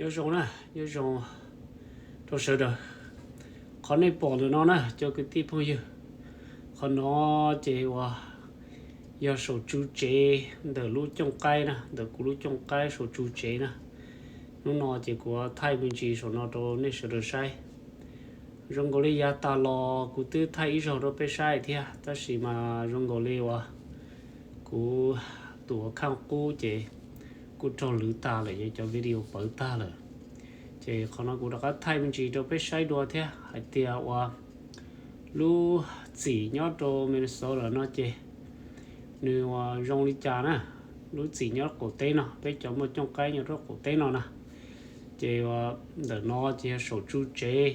Nyob zoo na, nyob zoo rau sawv daws. Qhov nej pom ntawm no na cov kwv tij phooj ywg, qhov no ces uas yog saum tsu tsev ntawm lub cooj qaib na, ntawm kuv lub cooj qaib saum tsu tsev na. Hnub no ces kuv thaij me ntsis saum no rau nej sawv daws saib. Zoo nkaus li yav tas los kuv twb thaij ib zaug rau peb saib thiab, tab sis mas zoo nkaus li uas kuv tus khaj qub ces kuj raug lwv tag lawm, yog cov video pawv tag lawm. Ces qhov no kuv rov qab thaij me ntsis rau peb saib dua thiab hais tias uas lub txim nyob rau Minnesota no ces nws uas zoo li cas na. Lub txim nyob qaum teb no, peb cov muaj cooj qaib nyob rau qaum teb no na, ces uas ntawm no ces yog saum tsu tsev.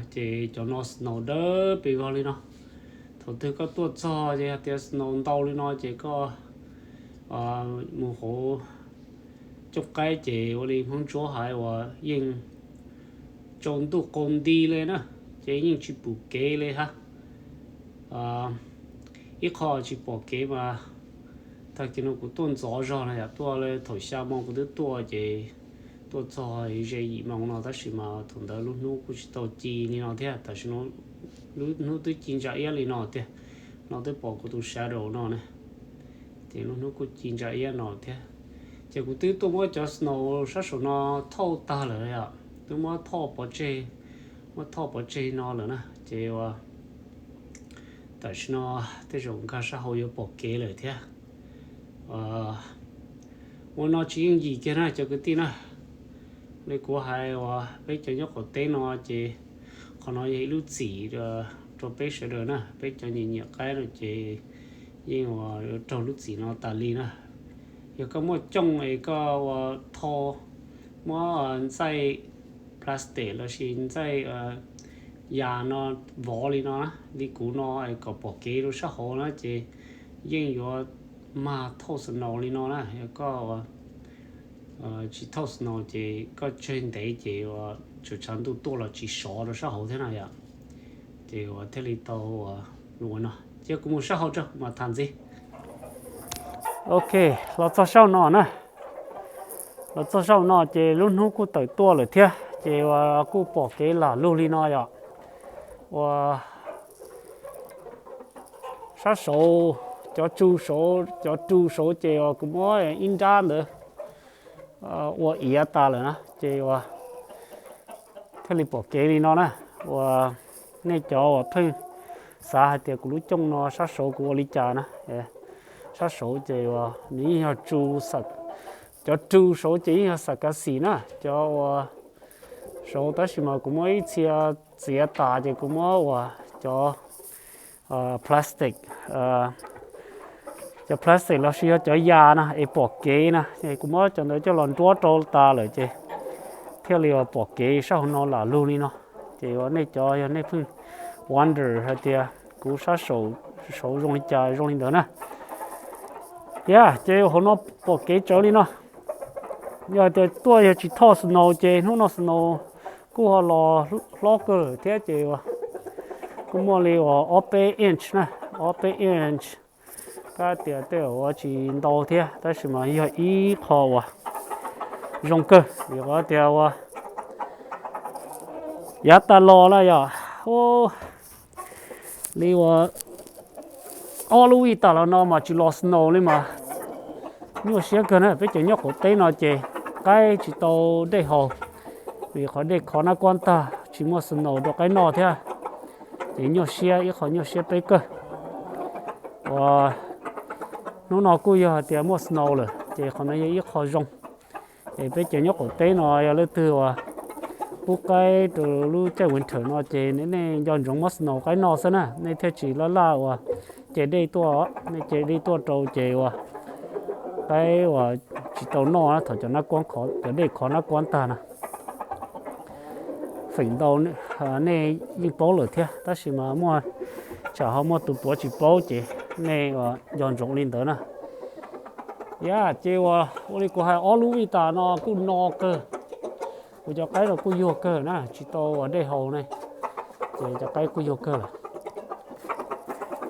Ces cov no snow dawb pes vog li no. Thaum twg koj tuaj txog ces hais tias snow ntau li no ces koj mus hauv cooj qaib ces ua li Hmoob Ntsuab hais uas yeej tsaus ntuj qaus nti li na, ces yeej tsis pom kev li hab. Ib qho tsis pom kev mas tag kis no kuv tuaj ntxov zog na yom, tuaj li thaum xya moo kuv twb tuaj ces tuaj txog ze yim moo no, tab sis mas thaum ntawd lub hnub kuj tsis tau ci li no thiab, tam sim no lub hnub twb ci ntsa iab li no tiag. No twb pom kuv tus shadow no na, ces lub hnub kuj ci ntsa iab no thiab. Ces kuv twb tuaj muab cov snow sab saum no thauj tag lawm yom, twb muab thauj pov tseg, muab thauj pov tseg no lawm na, ces uas tam sim no tej zaum nkag sab hauv yuav pom kev lawm thiab. Ua no tsis yooj yim kiag na cov kwv tij na. Li kuv hais uas peb cov nyob qaum teb no ces qhov no yog ib lub txim rau peb sawv daws na, peb cov nyiam nyiam qaib no ces yeej uas raug lub txim no tas li na. Yog koj muaj cooj es koj ua thau, muab ntxaij plastic lossis ntxaij yas no vov li no na, li kuv no es kom pom kev rau sab hauv na ces yeej yuav mag thauj snow li no na. Yog koj tsis thauj snow ces koj tseg ntev ces tsuas tshav ntuj tuaj los tsis sov rau sab hauv thiab na yom. Ces uas thiaj li tau ua no, cia kuv mus sab hauv tso kuv mam tham ntxiv. Ok, los txog sab hauv no na. Los txog sab hauv no ces lub hnub kuj tawm tuaj lawm thiab ces uas kuj pom kev lam lug li no yom. Ua sab saud, cov tsu saud, cov tsu saud ces uas kuv muab ib nrab ntawd ua iav tas lawm na ces uas thiaj li pom kev li no na. Uas nej cov uas pheej xav hais tias kuv lub cooj no sab saud kuv ua li cas na, sab saud ces uas nws yeej yog tsu, cov tsu saud ces yeej yog xam kav xim na, cov uas saud, tab sis mas kuv muab ib txhia txiav tas ces kuv muab uas cov plastic, cov plastic lossis yog cov yas na es pom kev na, kuv muab cov ntawd coj los nruab rau tas lawm ces thiaj li uas pom kev sab hauv no lam lug li no. Ces uas nej cov yog nej pheej wonder hais tias kuv sab saud zoo li cas zoo li ntawd na, yog ces hauv no pom kev tsawv li no. Yog tias tuaj yog tsis thauj snow ces hnub no snow kuj ho los hlob kawg lawm thiab ces kuj muaj li uas ob peb inch na, ob peb inch. Kab tias tej uas tsis ntau thiab tab sis mas yog ib qho uas zoo kawg vim qhov tias uas yav tas los na yom, li uas ob lub vij tas los no mas tsis los snow li mas nyuaj siab kawg na. Peb cov nyob qaum teb no ces qaib tsis tau dej haus vim qhov dej khov nab kuab ntag, tsis muaj snow rau qaib noj thiab. Ces nyuaj siab, ib qho nyuaj siab peb kawg. Uas hnub no kuj yog hais tias muaj snow lawm ces qhov no yog ib qho zoo. Es peb cov nyob qaum teb no yog leej twg uas pub qaib rau lub caij winter no ces nej nco ntsoov muab snow qaib noj xwb na, nej thiaj tsis laj laj uas ce dej tuaj, nej ce dej tuaj rau ces uas qaib uas tsis tau noj thaum cov nab kuab, cov dej khov nab kuab ntag na. Feem ntau nej yeej paub lawm thiab tab sis mas muaj, tsam ho muaj tus puav tsis paub ces nej nco ntsoov li ntawd na. Yog ces uas ua li kuv hais ob lub vij tas no kuj no kawg, kuv cov qaib no kuj yuag kawg na, tsis tau uas dej haus ne, ces cov qaib kuj yuag kawg lawm.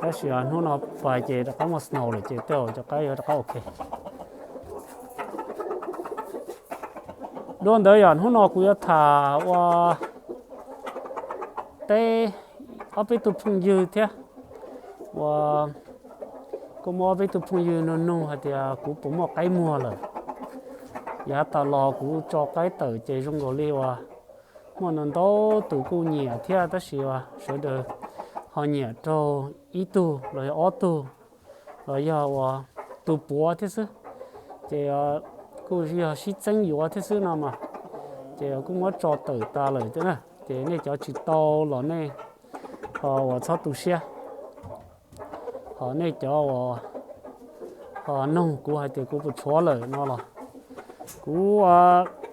Tab sis hnub no pais ces rov qab muaj snow lawm ces tej zaum cov qaib yuav rov qab ok. Dua ntawd yog hnub no kuv yuav tham ua teb ob peb tug phooj ywg thiab. Ua kuj muaj ob peb tug phooj ywg nug nug hais tias kuv puas muaj qaib muag lawm. Yav tas los kuv tso qaib tawm ces zoo nkaus li uas muaj ntau ntau tus kuj nyiam thiab, tab sis uas sawv daws ho nyiam raug ib tug los yog ob tug los yog uas tus puav thiab xwb. Ces kuj yog sib txeeb yuav thiab xwb no mas, ces kuj muab tso tawm tas lawm thiab na. Ces nej cov tsis tau los nej ho uas txhob tu siab. Ho nej cov uas ho nug kuv hais tias kuv puas tshuav lawm no los, kuv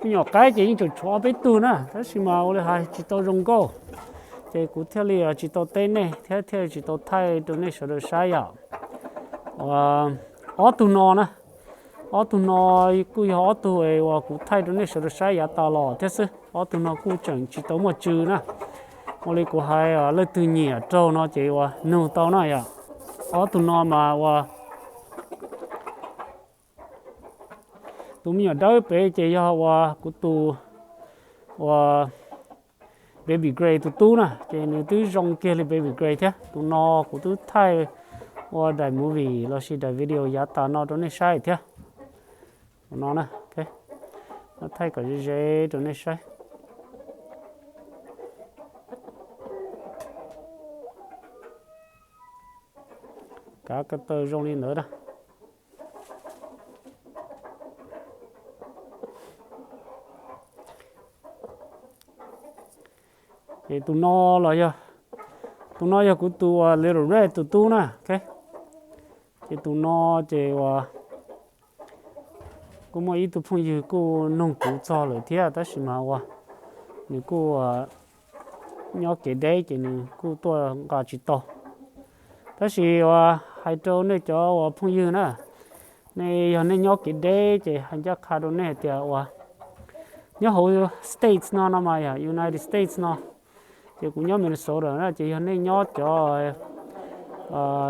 me nyuam qaib ces yeej tseem tshuav ob peb tug na, tab sis mas ua li hais tsis tau zoo nkauj, ces kuv thiaj li tsis tau teb nej thiab thiaj tsis tau thaij rau nej sawv daws saib yom. Ob tug no na, ob tug no kuj yog ob tug uas kuv thaij rau nej sawv daws saib yav tas los thiab xwb. Ob tug no kuj tseem tsis tau muaj tsw na. Ua li kuv hais, leej twg nyiam raug no ces uas nug tau na yom. Ob tug no mas uas tus me nyuam dawb pem ces yog uas kuv tus uas baby gray tus tub na, ces nws twb zoo kiag li baby gray thiab. Tus no kuv twb thaij ua daim movie los sis daim video yav tas no rau nej saib thiab. Tus no na, thaij kom ze ze rau nej saib. Kav ko taw zoo li ntawd na. Es tus no los yog, tus no yog kuv tus uas little red tus tub na. Ces tus no ces uas kuj muaj ib tug phooj ywg kuj nug kuv txog lawm thiab, tab sis mas uas nws kuj nyob kev deb ces nws kuj tuaj nqa tsis tau. Tab sis uas hais rau nej cov uas phooj ywg na, nej yog nej nyob kev deb ces hais ncaj qha rau nej hais tias uas nyob hauv States no no mas yog United States no, ces kuv nyob Minnesota na, ces yog nej nyob cov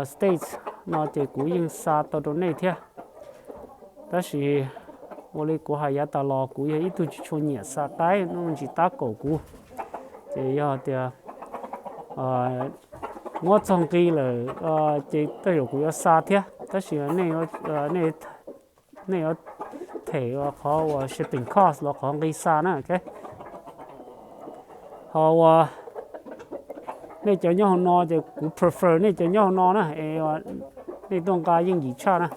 States no ces kuv yeej xa tau rau nej thiab. Tab sis ua li kuv hais yav tas los kuv yog ib tug tsis tshua nyiam xa qaib, nuj ntsis tab kaum kuv. Ces yog tias muab txog nqi lawm ces tej zaum kuv yuav xa thiab, tab sis nej yuav them qhov uas shipping cost los qhov nqi xa na. Ho uas nej cov nyob hauv no ces kuv prefer nej cov nyob hauv no na, es nej tuaj nqa yeej yim tshaj na.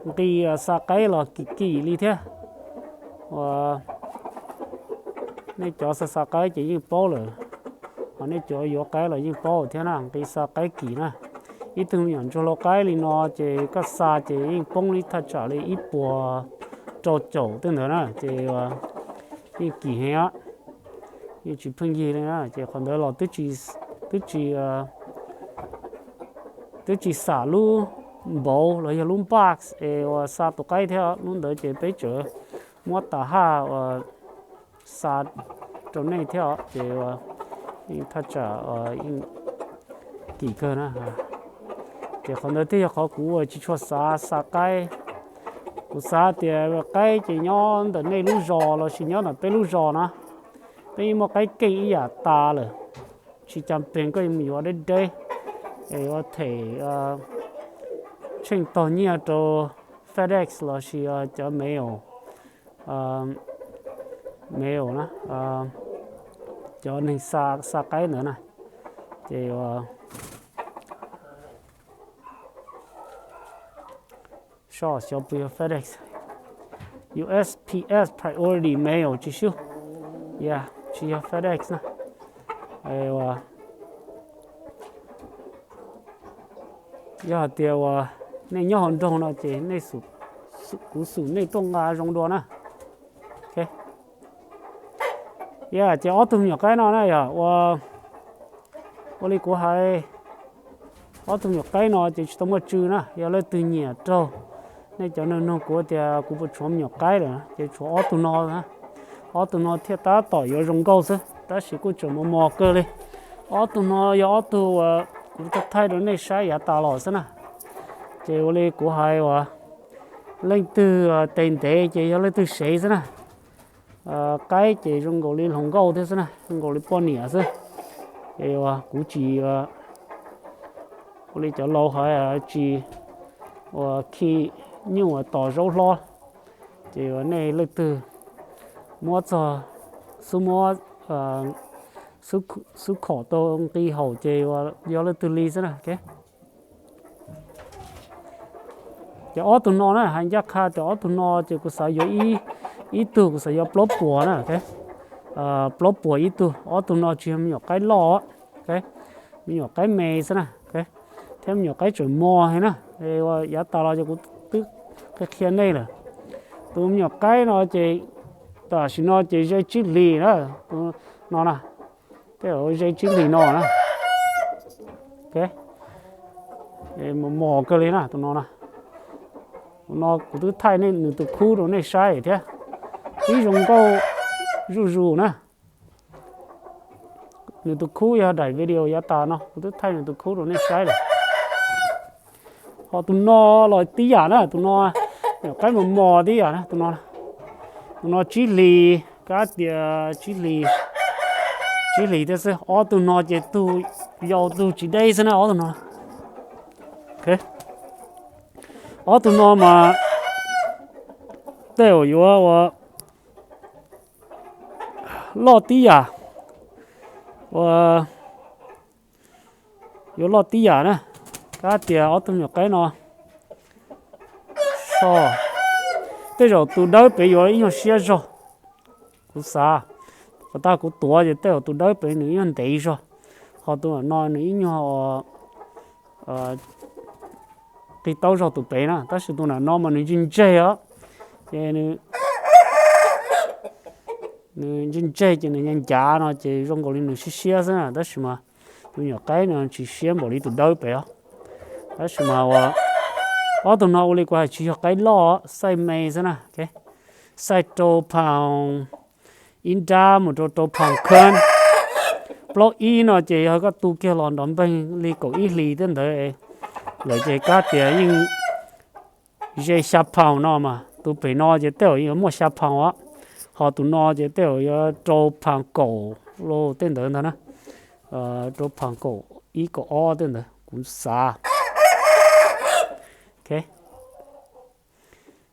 Nqi xa qaib los kim kim li thiab. Uas nej cov xa xa qaib ces yeej paub lawm, ho nej cov yuav qaib los yeej paub thiab na, nqi xa qaib kim na. Ib tug me nyuam ntsuag lau qaib li no ces koj xa ces yeej poob li thaj tsam li ib puas rau caum tej ntawd na, ces yeej kim heev, yeej tsis pheej yig li na. Ces qhov ntawd los twb tsis, twb tsis xam lub npauv los yog lub box es uas xa tus qaib thiab, lub ntawd ces peb tseem muab tas haj uas xa rau nej thiab os, ces thaj tsam kim kawg na. Ces qhov ntawd thiaj yog qhov kuv tsis tshua xav xa qaib. Kuv xav tias qaib ces nyob ntawm nej lub zos los sis nyob ntawm peb lub zos na, peb yeej muaj qaib keej ib yam tas lawm, tsis cas pes koj yuav mus yuav deb deb es yuav them tsheej tog nyiaj rau FedEx los sis cov mail, mail na, cov neeg xa qaib ntawd na. Ces soj xyov puas yog FedEx, U S P S Priority Mail tsis sub, ya tsis yog FedEx na. Yog hais tias uas nej nyob hauv nroog no ces kuv xum nej tuaj nqa zoo dua na. Ya ces ob tug me nyuam qaib no na yog ua, ua li kuv hais, ob tug me nyuam qaib no ces tsis tau muaj tsw na. Yog leej twg nyiam raug, nej cov nug nug kuv tias kuv puas tshuav me nyuam qaib lawm ces tshuav ob tug no. Ob tug no thiaj tab tom yuav zoo nkauj xwb, tab sis kuj tseem mos mos kawg li. Ob tug no yog ob tug uas kuv thaij rau nej saib yav tas los xwb na. Ces ua li kuv hais uas Leej twg tes ntev ces yog leej twg sev xwb na. Qaib ces zoo nkaus li hluas nkauj thiab xwb na, zoo nkaus li poj niam xwb. Ces kuv tsis, ua li cov laus hais tsis, ua khi nyuj tos zaub hlob. Ces nej leej twg muab txog, xub muab, xub khom tau nqi haum ces yog leej twg li xwb na. Ces ob tug no na, hais ncaj qha tias ob tug no ces kuv xav yuav ib tug kuv xav yuav plaub puas na. Plaub puas ib tug, ob tug no tsis yog me nyuam qaib loj, me nyuam qaib me xwb na, thiab me nyuam qaib tseem mos heev na. Yav tas los ces kuv twb qhia qhia nej lawm. Tus me nyuam qaib no ces tam sim no ces ze tsib hlis na, tus no na, tej zaum ze tsib hlis no na. Mos mos kawg li na tus no na. Tus no kuv twb thaij nws tus khub rau nej saib thiab, ib zoo nkauj zuj zus na. Nws tus khub yog daim video yav tas no, kuv twb thaij nws tus khub rau nej saib lawm. Ho tus no los tib yam na, tus no nyuam qaib mos mos tib yam na, tus no, tus no tsib hlis, kab tias tsib hlis, tsib hlis thiab xwb. Ob tug no ces tug yau tug tsis deb xwb na, ob tug no. Ob tug no mas tej zaum yuav ua loj tib yam, ua, yuav loj tib yam na. Kab tias ob tug nyuam qaib no, tej zaum tus dawb pem yuav ib nyuag siab zog, kuv xav. Puas tas kuv tuav ces tej zaum tus dawb pem nws ib nyuag ntev zog, ho tus no nws ib nyuag qi taub zog tus pem na, tab sis tus nram no mas nws ntseg ntseg os. Ces nws ntseg ntseg ces nws ncav ncav no ces zoo nkaus li nws siab siab xwb na, tab sis mas tus nyuam qaib no tsis siab npaum li tus dawb pem os. Tab sis mas ua, ob tug no ua li kuv hais tsis yog qaib loj, xaij me xwb na. Xaij rau pound ib nrab mus rau rau pound kheeb. Plaub ib no ces yog koj tu kiag los nrov npeeg li kaum ib hlis thiab ntawd lawm ces kab tias yeej ze xya pound no mas, tus pem no ces tej zaum yuav muaj xya pound os, ho tus no ces tej zaum yuav rau pound kaum los tej ntawd ntag na, rau pound kaum ib kaum ob tej ntawd kuv xav.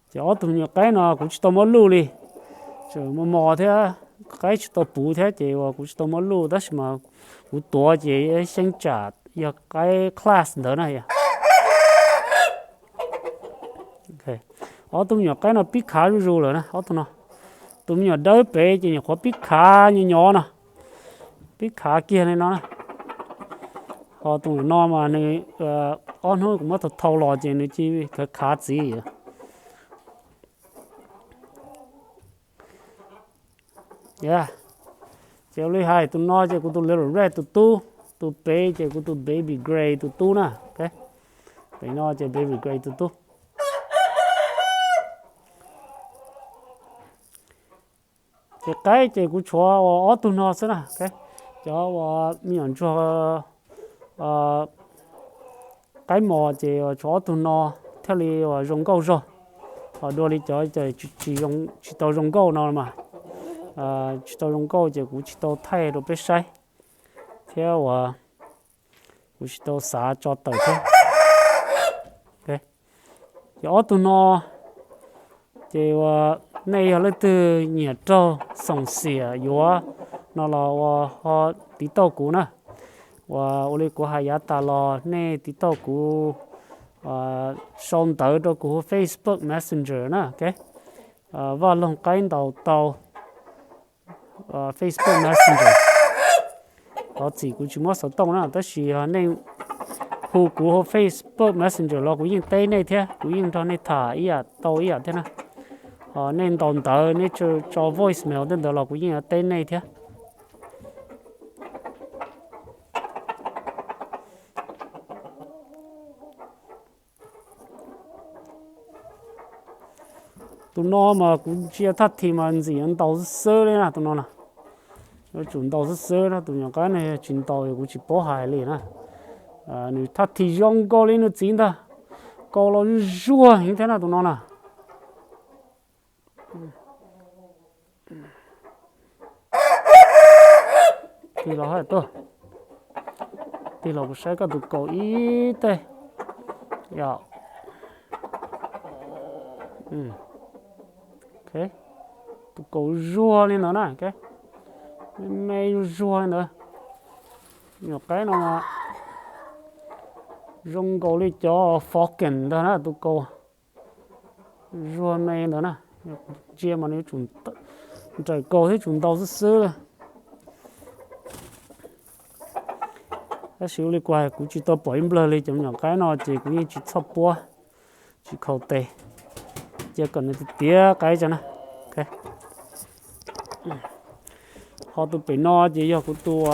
Ces ob tug nyuam qaib no kuv tsis tau muab luj li, tseem mos mos thiab, qaib tsis tau puv thiab ces uas kuv tsis tau muab luj, tab sis mas kuv tuav ces xyeeb tsam yog qaib class ntawd na yom. Ob tug me nyuam qaib no pib khav zuj zus lawm na, ob tug no. Tus me nyuam dawb pem ces nyuam qhuav pib khav nyo nyo no, pib khav kiag li no na. Ho tus no mas nws, ob hnub kuv muab thau thau los ces nws cia khav khav txiv. Ces ua li hais tus no ces kuv tus Little Red tus tub, tus pem ces kuv tus Baby Gray tus tub na. Pem no ces Baby Gray tus tub. Ces qaib ces kuv tshuav ua ob tug no xwb na. Cov uas me nyuam ntsuag qaib mos ces tshuav ob tug no thiaj li uas zoo nkauj zog. Ho dua li cov tsis tau zoo nkauj no mas, tsis tau zoo nkauj ces kuv tsis tau thaij rau peb saib thiab uas kuv tsis tau xav tso tawm thiab. Ces ob tug no ces uas nej yog leej twg nyiam raug xoom xiam yuav no los ua ho tiv tauj kuv na. Uas ua li kuv hais yav tas los nej tiv tauj kuv, sau ntawv rau kuv Facebook Messenger na. Vaj Loog Qaib Ntaus Tau Facebook Messenger. Thov txim kuv tsis muab xov tooj na, tab sis yog nej hu kuv hauv Facebook Messenger los kuv yeej teb nej thiab, kuv yeej nrog nej tham ib yam tau ib yam thiab na. Ho nej ntaus ntawv, nej tso voicemail tej ntawd los kuv yeej yuav teb nej thiab. Tus no mas kuv ntsia thaj thi mas ntxim yuav ntaus xwb xwb li na tus no na. Yuav tsum ntaus xwb xwb na, tus nyuam qaib no yog tsis ntaus kuv tsis paub hais li na. Nws thaj thi zoo nkaus li nws txiv ntag, kaus los zuag heev thiab na tus no na. Tig los hab tuaj. Tig los kuv saib koj tus kaus ib teg. Yog. Tus kaus zuag li ntawd na. Me me zuag zuag li ntawd. Nyuam qaib no zoo nkaus li cov Falcon ntag na tus kaus. Zuag me ntawd na. Ntsia mas nws yuav tsum nrawm kaus thiab tsum ntau xwb xwb. Tab sis ua li kuv hais kuv tsis tau pom ib nplawg li cov me nyuam qaib no ces kuv yeej tsis txhob puab, tsis khaus tes, cia kom nws tiav tiav qaib tso na. Ho tus pem no ces yog kuv tus,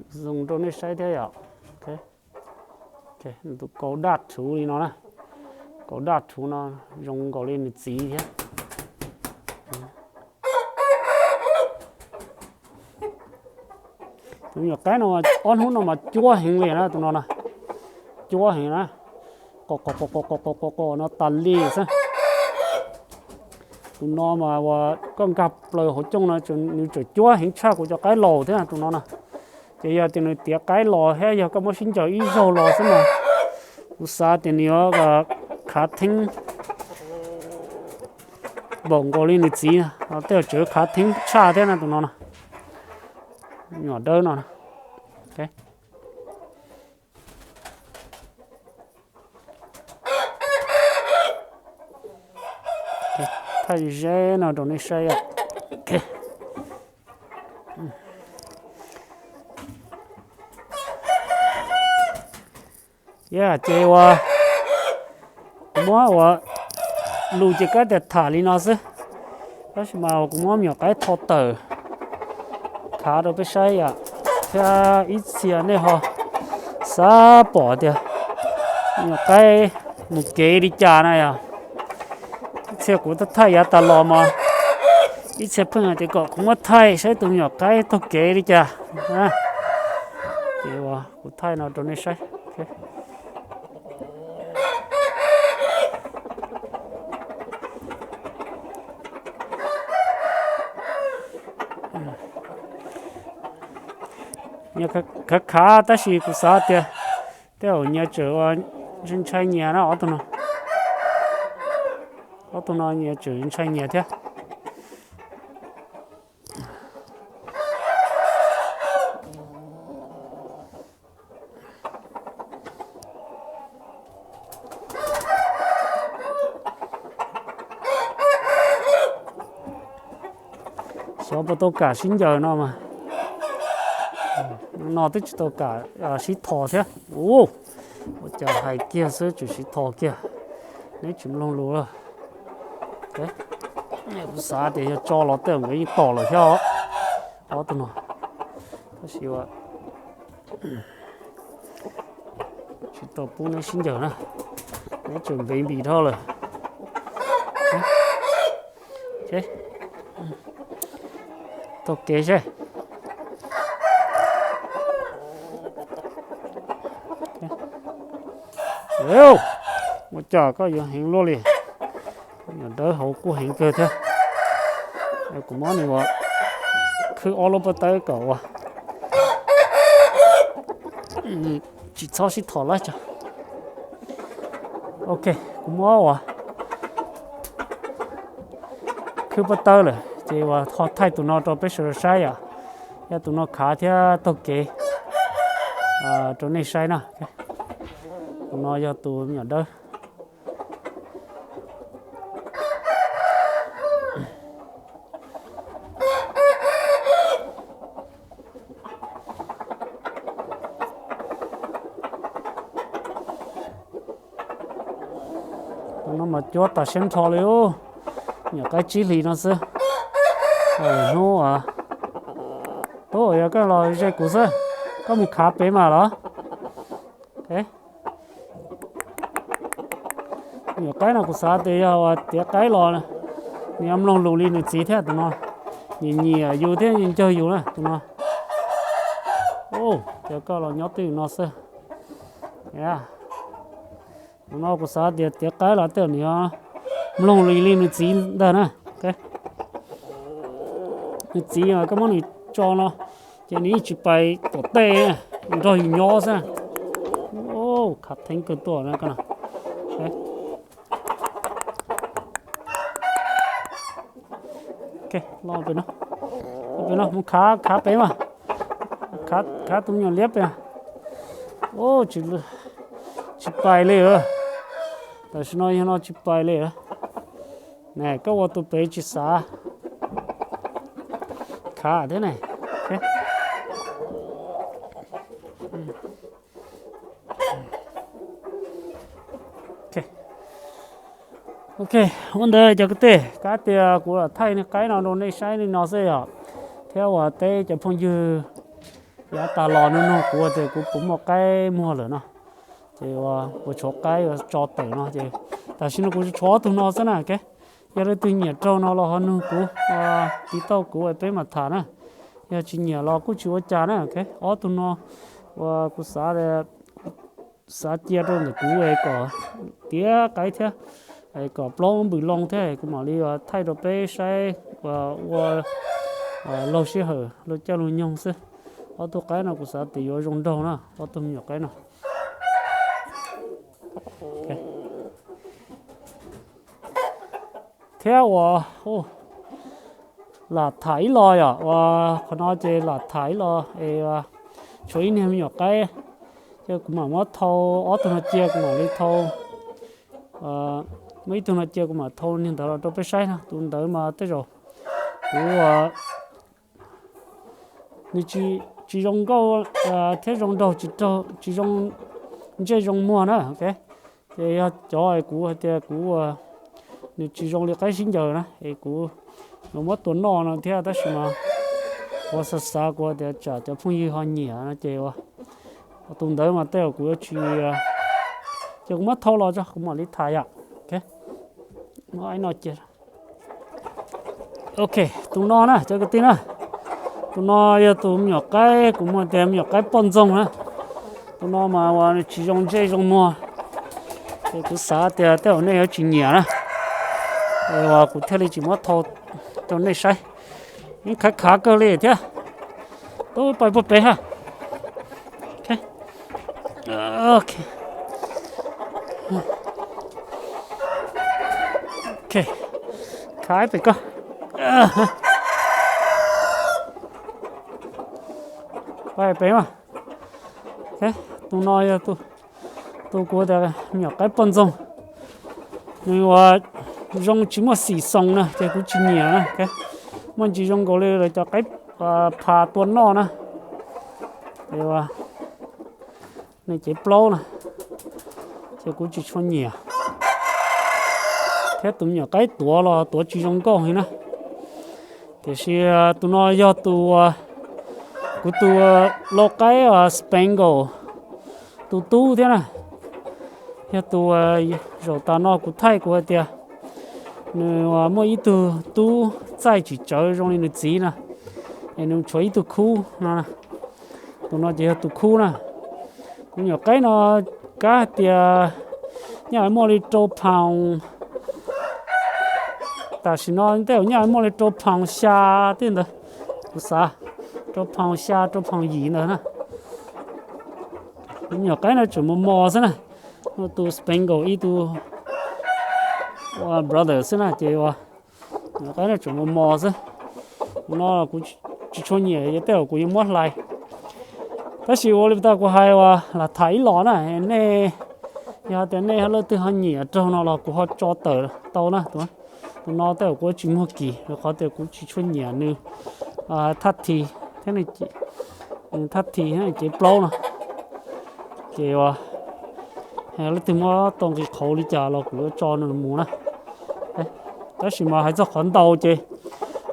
zoo rau nej saib thiab yom. Tus kaus daj rhuv li no na. Kaus daj rhuv no zoo nkaus li nws txiv thiab. Tus me nyuam qaib no ob hnub no mas cuab heev li na tus no na. Cuab heev na. Qo qo qo qo qo qo qo qo no tas li xwb. Tus no mas uas koj nkag plaws hauv cooj no nws tseem cuab heev tshaj kuv cov qaib laus thiab tus no na. Ces yog tias nws tiav qaib los thiab yog koj muab sib ncaws ib zaug los xwb mas kuv xav tias nws yuav khav theeb npaum nkaus li nws txiv, tej zaum tseem khav theeb tshaj thiab na tus no na. Nyuam dawb no. Thaij ze no rau nej saib. Ces uas kuv muab uas lus ces kab tias tham li no xwb, tab sis mas kuv muab me nyuam qaib tho tawm khav rau peb saib yom, thiab ib txhia nej ho xav pom tias me nyuam qaib mus kev li cas na yom. Ib txhia kuv thaij yav tas los mas ib txhia pheej hais tias kom kuv muab thaij saib tus me nyuam qaib taug kev li cas. Ces uas kuv thaij no rau nej saib. Nyias khav khav tab sis kuv xav tias tej zaum nyias tseem ntshai ntshai nyias na ob tug no. Ob tug no nyias tseem ntshai nyias thiab. Xyov puas tau kam sib ncaws no mas. No twb tsis tau kam sib thos thiab. Ua cas hais kiag xwb tseem sib thos kiag. Neb tsis mloog lus lawm. Kuv xav tias yog tso los tej zaum nkawd yeej tom lawm thiab os. Ob tug no. Tab sis tsis tau pub neb sib ncaws na. Neb tseem npev npis dhau lawm. Taug kev seb. Ua cas koj yuav heev luaj li. Nyuam dawb hauv kuj heev kawg thiab. Kuv muab nws ua khwb ob lub pob tawb kom ua tsis txhob sib thom lawm tso. Ok, kuv muab ua khwb pob tawb lawm ces ua ho thaij tus no rau peb sawv daws saib yom. Yog tus no khav thiab taug kev rau nej saib na. Tus no yog tus me nyuam dawb. Tus no mas cuab tas siab nrho li. Nyuam qaib tsib hlis no xwb. Hnub, tub, yog koj los ze kuv xwb, koj mus khav pem mas los. Nyuam qaib no kuv xav tias yog tiav qaib los, nws yuav mloog lus li nws txiv thiab tus no. Nyiam nyiam yus thiab ncaug yus na tus no. Ces koj los nyob twj ywm no xwb. Tus no kuv xav tias tiav qaib los tej zaum nws yuav mloog li li nws txiv ntag na. nws txiv mas koj muab nws tso no, ces nws yeej tsis pais tom tej, nrog yus nyob xwb. Khav theeb kawg tuaj na. Los pem no, mus khav khav pem mas, khav tus me nyuam liab pem. Tsis pais li. Tam sim no yog no tsis pais li. Koj ua tus pem tsis xav khav thiab ne. Ok, ua ntawd cov kwv tij, kab tias kuv lam thaij niag qaib no rau nej saib li no xwb yom. Thiab uas teb cov phooj ywg yav tas los nug nug kuv tias kuv puas muaj qaib muag lawm no, ces ua tshuav qaib tso tawm no ces tam sim no kuv tshuav ob tug no xwb na. Yog leej twg nyiam raug no los ho nug kuv, tiv tauj kuv peb mam tham na. Yog tsis nyiam los kuj tsis ua cas na. Ob tug no uas kuv xav, xav cia rau ntawm kuv kom tiav qaib thiab kom plaub npws loo thiab kuv mam li thaij rau peb saib ua laug sij hawm luag caij luag nyoog xwb. Ob tug qaib no kuv xav tias yuav zoo nraug na, ob tug me nyuam qaib no. Thiab uas lam tham ib los yom, uas qhov no ces lam tham ib los es tshuav ib niag me nyuam qaib, ces kuv mam muab thau, ob tug no cia kuv mam li thau, muab ib tug no cia kuv mam thau niag ntawd los rau peb saib no. Tus ntawd mas tej zaum kuv, nws tsis zoo nkauj thiab zoo nraug, tsis zoo ntsej zoo muag na. Ces yog cov kuv hais tias kuv, nws tsis zoo li qaib sib ncaws na es kuv yuav muab tua noj no thiab, tab sis mas kuv xav xav kuv tias tsam cov phooj ywg ho nyiam no ces ua tus ntawd mas tej zaum kuv yuav tsis, ces kuv muab thau los tso kuv mam li tham yom. Ok, tus no na cov kwv tij na, tus no yog tus me nyuam qaib kuv muag tias me nyuam qaib poj ntxoog na. Tus no mas uas nws tsis zoo ntsej zoo muag, ces kuv xav tias tej zaum nej yuav tsis nyiam na, es uas kuv thiaj li tsis muab thau rau nej saib. Yeej khav khav kawg li thiab. Tub pais puag pem ha. Khav pem ko. Pais pem mas. Tus no yog tus kuv tias me nyuam qaib poj ntxoog. Nws uas zoo tsis muaj xim xoos na ces kuv tsis nyiam na. Muaj ntsis zoo nkaus li lawv cov qaib phav tua noj na. Nws cev plaub na, ces kuv tsis tshua nyiam. Thiab tus me nyuam qaib tuav los tuav tsis zoo nkauj heev na. Tiam sis tus no yog tus, kuv tus lau qaib Spangle tus tub thiab na. Yog tus zaum tas no kuv thaij kuv hais tias nws muaj ib tug tub txaij tsis tsawv zoo li nws txiv na, es nws tshuav ib tug khub no. Tus no ces yog tus khub na. Tus me nyuam qaib no kav hais tias nyaj muaj li rau phaus, tam sim no tej zaum nyaj muaj li rau phaus xya tej ntawd, kuv xav rau phaus xya rau phaus yim ntawd na. Me nyuam qaib no tseem mos mos xwb na. Tus Spangle ib tug brother xwb na ces me nyuam qaib no tseem mos mos xwb. Tus no kuv tsis tshua nyiam, tej zaum kuv yuav muab hlais. Tab sis ua li tas kuv hais uas lam tham ib los na, nej yog tias nej leej twg ho nyiam raug no los kuv ho tso tawm tau na. Tus no tej zaum kuv tsis muag kis rau qhov tias kuv tsis tshua nyiam nws thaj thi thiab, thaj thi thiab cev plaub no. Ces leej twg muab tau nqi qhauv li cas los kuv yuav tso nws mus na. Tab sis mas hais txog qhov ntaus ces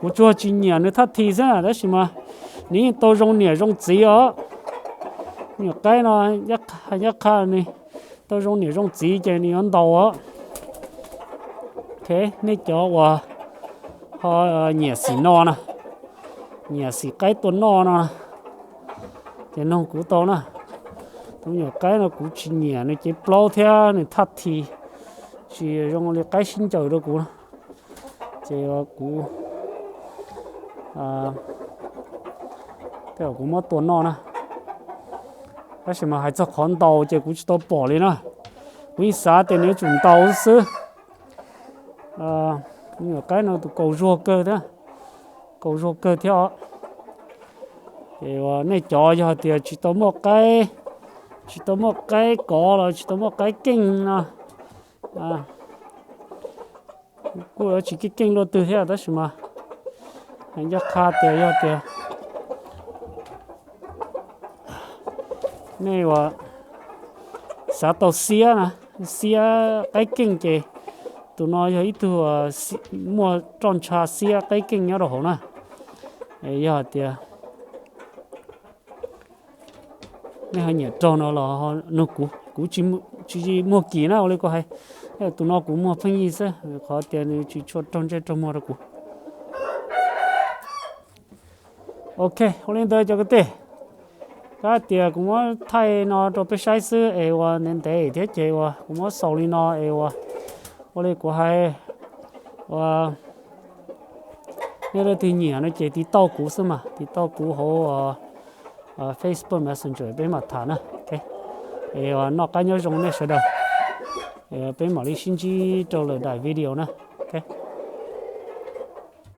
kuv tsuas tsis nyiam nws thaj thi xwb, tab sis mas nws yeej tau zoo niam zoo txiv os. Nyuam qaib no ncaj qha nws tau zoo niam zoo txiv ces nws yuav ntaus os. Nej cov uas ho nyiam xim no na, nyiam xim qaib tua noj no, ces noog kuv tau na. Tus me nyuam qaib no kuv tsis nyiam nws cev plaub thiab nws thaj thi tsis zoo li qaib sib ncaws rau kuv na. Ces kuv Tej zaum kuv muab tua noj na. Tab sis mas hais txog qhov ntaus ces kuv tsis tau pom li na. Kuv yeej xav tias nws yuav tsum ntaus xwb. Nyuam qaib no tus kaus zuag kawg thiab, kaus zuag kawg thiab os. Ces uas nej cov yog tias tsis tau muaj qaib, tsis tau muaj qaib kov los tsis tau muaj qaib keej no, kuj yuav tsis keej keej luaj twg thiab tab sis mas hais ncaj qha tias yog tias nej uas xav tau xiab na, xiab qaib keej ces tus no yog ib tug muaj roj ntsha xiab qaib keej nyob rau hauv na. Yog hais tias nej ho nyiam raug no los nug kuv, kuv tsis muag kim na ua li kuv hais. Tus no kuv muag pheej yig xwb qhov tias nws tsis tshua raug ntsej raug muag rau kuv. Ok, ua li ntawd cov kwv tij, kab tias kuv muab thaij no rau peb saib xwb es uas ntev ntev thiab ces uas kuv muab xaus li no es uas ua li kuv hais, uas nej leej twg nyiam no ces tiv tauj kuv xwb mas, tiv tauj kuv hauv Facebook Messenger peb mam tham na. Es uas noj qab nyob zoo nej sawv daws, peb mam li sib ntsib rau lwm daim video na.